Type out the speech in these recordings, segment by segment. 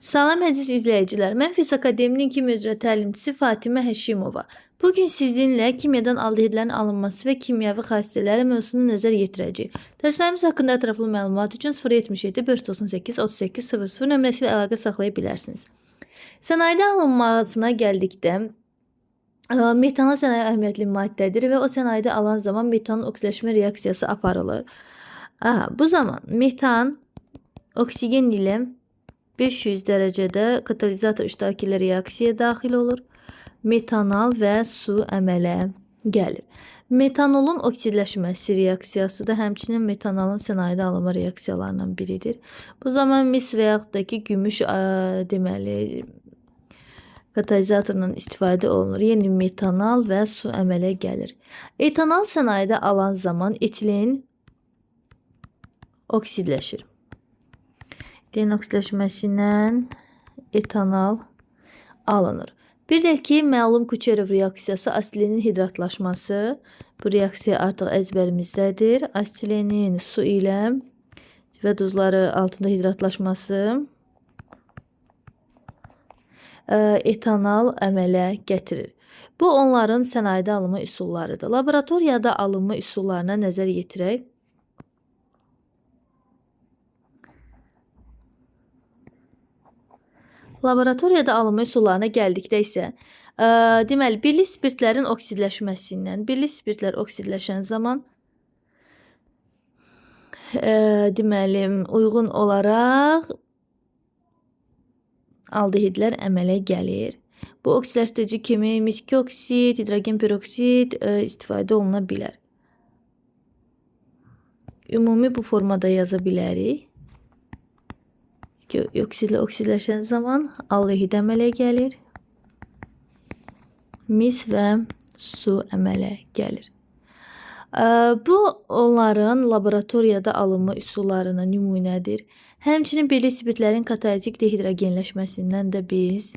Salam əziz izləyicilər, mən Fiz Akademinin kimya üzrə təlimçisi Fatimə Həşimova. Bugün sizinlə kimyadan aldehidlərin alınması və kimyəvi xassələri mövzusuna nəzər yetirəcəyik. Dərslərimiz haqqında ətraflı məlumat üçün 077 598 38 00 nömrəsi ilə əlaqə saxlaya bilərsiniz. Sənayedə alınmasına gəldikdə, metanol sənaye əhəmiyyətli maddədir və o sənayedə alan zaman metanın oksidləşmə reaksiyası aparılır. Aha, bu zaman metan oksigen ilə 500 dərəcədə katalizator iştirakı ilə reaksiyaya daxil olur. Metanal və su əmələ gəlir. Metanolun oksidləşməsi reaksiyası da həmçinin metanalın sənayedə alınma reaksiyalarından biridir. Bu zaman mis və yaxud da ki, gümüş deməli katalizatorla istifadə olunur. Yəni metanal və su əmələ gəlir. Etanal sənayedə alan zaman etilen oksidləşir. Etilen oksidləşməsindən etanal alınır. Bir də ki, məlum Kuçerov reaksiyası asetilenin hidratlaşması. Bu reaksiya artıq əzbərimizdədir. Asetilenin su ilə və duzları altında hidratlaşması etanal əmələ gətirir. Bu, onların sənayedə alınma üsullarıdır. Laboratoriyada alınma üsullarına nəzər yetirək. Laboratoriyada alınma üsullarına gəldikdə isə, deməli, birlik spirtlərin oksidləşməsindən, birlik spirtlər oksidləşən zaman, deməli, uyğun olaraq aldehidlər əmələ gəlir. Bu oksidləşdirici kimi miski oksid, hidrogen peroksid istifadə oluna bilər. Ümumi bu formada yaza bilərik. Oksidlə oksidləşən zaman aldehid əmələ gəlir. Mis və su əmələ gəlir. Bu, onların laboratoriyada alınma üsullarına nümunədir. Həmçinin birlik spirtlərin katalitik dehidrogenləşməsindən də biz,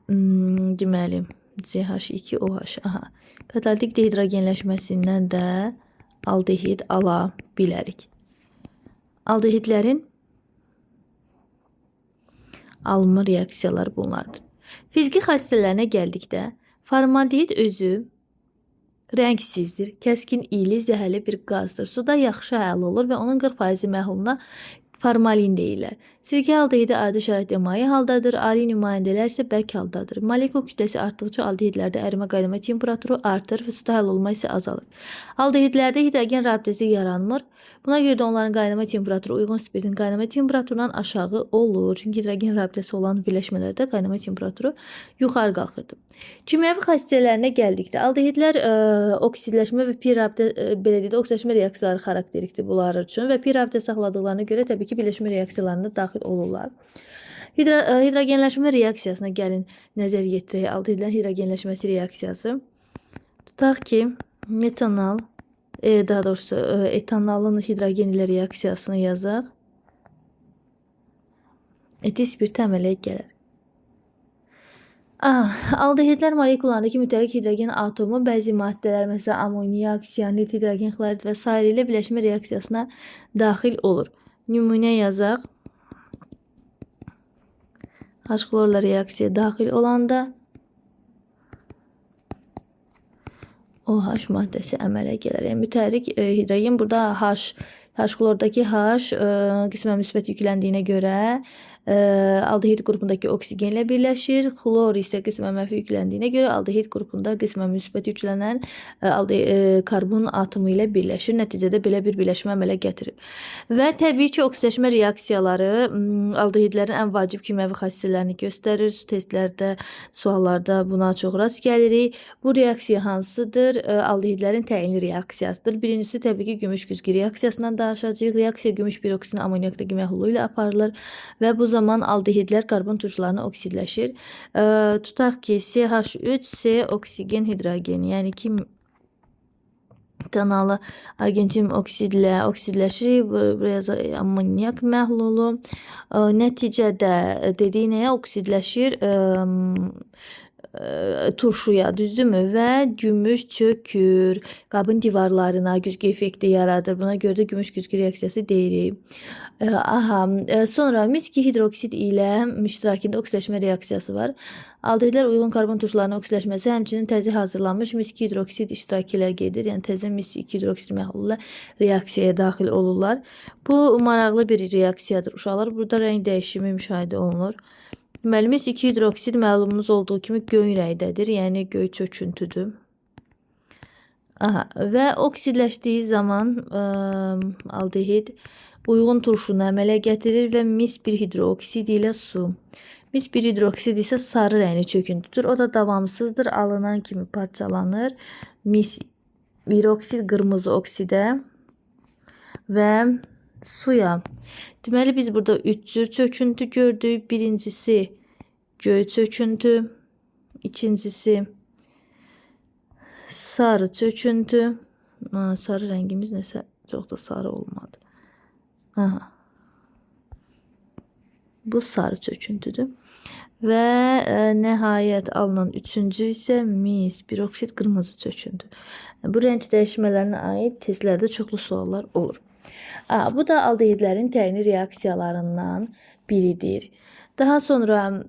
deməli, CH2OH, aha, katalitik dehidrogenləşməsindən də aldehid ala bilərik. Aldehidlərin alınma reaksiyaları bunlardır. Fiziki xassələrinə gəldikdə, formaldehid özü rəngsizdir, kəskin iyli, zəhərli bir qazdır. Suda yaxşı həll olur və onun 40% məhluluna formalin deyirlər. Sirkə aldehidi adi şəraitdə maye haldadır, ali nümayəndələr isə bərk haldadır. Molekul kütləsi artdıqca aldehidlərdə ərimə qaynama temperaturu artır və suda həll olma isə azalır. Aldehidlərdə hidrogen rabitəsi yaranmır. Buna görə də onların qaynama temperaturu uyğun spirtin qaynama temperaturundan aşağı olur. Çünki hidrogen rabitəsi olan birləşmələrdə qaynama temperaturu yuxarı qalxırdı. Kimyəvi xassələrinə gəldikdə, aldehidlər oksidləşmə və pi rabitə, belə deyək də, oksidləşmə reaksiyaları xarakterikdir bunlar üçün və pi rabitə saxladıqlarına görə təbii ki, birləşmə reaksiyalarına daxil olurlar. Hidrogenləşmə reaksiyasına gəlin nəzər yetirək. Aldehidlərin hidrogenləşməsi reaksiyası. Tutaq ki, metanal, daha doğrusu, etanalın hidrogen ilə reaksiyasını yazaq. Etil spirti əmələ gələr. Aldehidlər molekullarındakı mütərrik hidrogen atomu bəzi maddələr, məsələn, amoniak, siyanid, hidrogen xlorid və sair ilə birləşmə reaksiyasına daxil olur. Nümunə yazaq. H xlorla reaksiyaya daxil olanda OH maddəsi əmələ gələr. Yəni, mütərrik hidrogen burada H, H xlordakı H qismən müsbət yükləndiyinə görə aldehid qrupundakı oksigenlə birləşir. Xlor isə qismən mənfi yükləndiyinə görə aldehid qrupunda qismən müsbət yüklənən karbon atomu ilə birləşir. Nəticədə belə bir birləşmə əmələ gətirir. Və təbii ki, oksidləşmə reaksiyaları aldehidlərin ən vacib kimyəvi xassələrini göstərir. Testlərdə, suallarda buna çox rast gəlirik. Bu reaksiya hansıdır? Aldehidlərin təyinli reaksiyasıdır. Birincisi təbii ki, gümüş güzgü reaksiyasından danışacağıq. Reaksiya gümüş biroksidin amoniakdakı məhlulu ilə aparılır və bu zaman aldehidlər karbon turşularına oksidləşir. Tutaq ki, CH3, C oksigen hidrogeni, yəni ki, metanalı argentium oksidlə oksidləşir. Buraya amoniak məhlulu. Nəticədə dediyi nəyə oksidləşir? Turşuya, düzdürmü? Və gümüş çökür. Qabın divarlarına güzgü effekti yaradır. Buna görə də gümüş güzgü reaksiyası deyirik. Aha, sonra mis 2 hidroksid ilə iştirakında oksidləşmə reaksiyası var. Aldehidlər uyğun karbon turşularının oksidləşməsi həmçinin təzə hazırlanmış mis 2 hidroksid iştirakı ilə gedir. Yəni təzə mis 2 hidroksid məhlulu ilə reaksiyaya daxil olurlar. Bu maraqlı bir reaksiyadır uşaqlar. Burada rəng dəyişimi müşahidə olunur. Deməli, mis 2 hidroksid məlumunuz olduğu kimi göy rəngdədir, yəni göy çöküntüdür. Aha, və oksidləşdiyi zaman aldehid uyğun turşunu əmələ gətirir və mis 1 hidroksid ilə su. Mis 1 hidroksid isə sarı rəngli çöküntüdür. O da davamsızdır, alınan kimi parçalanır. Mis 1 oksid qırmızı oksidə və suya. Deməli, biz burada 3 cür çöküntü gördük. Birincisi göy çöküntü, ikincisi sarı çöküntü. Sarı rəngimiz nəsə çox da sarı olmadı. Aha. Bu sarı çöküntüdür. Və nəhayət alınan üçüncü isə mis 1 oksid qırmızı çöküntü. Bu rəng dəyişmələrinə aid testlərdə çoxlu suallar olur. Bu da aldehidlərin təyini reaksiyalarından biridir. Daha sonra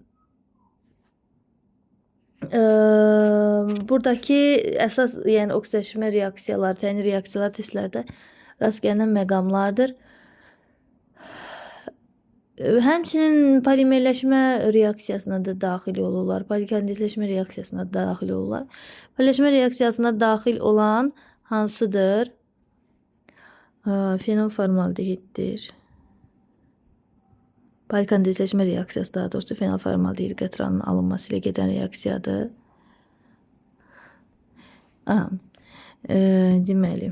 buradakı əsas, yəni oksidləşmə reaksiyaları, təyini reaksiyalar testlərdə rast gəlinən məqamlardır. Həmçinin polimerləşmə reaksiyasına da daxil olurlar. Polikondensləşmə reaksiyasına da daxil olurlar. Polimerləşmə reaksiyasına daxil olan hansıdır? Fenolformaldehiddir. Polikondensləşmə reaksiyası, daha doğrusu fenolformaldehid qatranının alınması ilə gedən reaksiyadır. Aha. Deməli,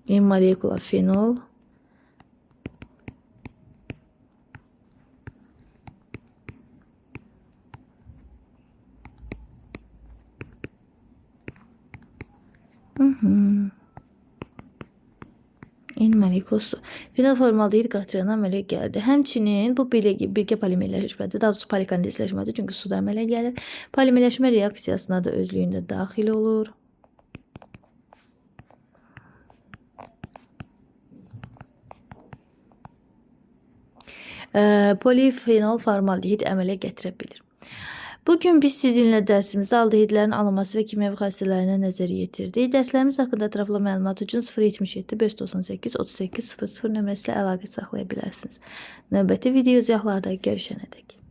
N molekula fenol N molekul su. Fenolformaldehid qatranı əmələ gəldi. Həmçinin bu birgə polimerləşmədir, daha doğrusu polikondensləşmədir, çünki suda əmələ gəlir. Polimerləşmə reaksiyasına da özlüyündə daxil olur. Polifenolformaldehid əmələ gətirə bilir. Bugün biz sizinlə dərsimizdə aldehidlərin alınması və kimyəvi xassələrinə nəzər yetirdik. Dərslərimiz haqqında ətraflı məlumat üçün 077 598 38 00 nömrəsi ilə əlaqə saxlaya bilərsiniz. Növbəti video izahlarda görüşənədək.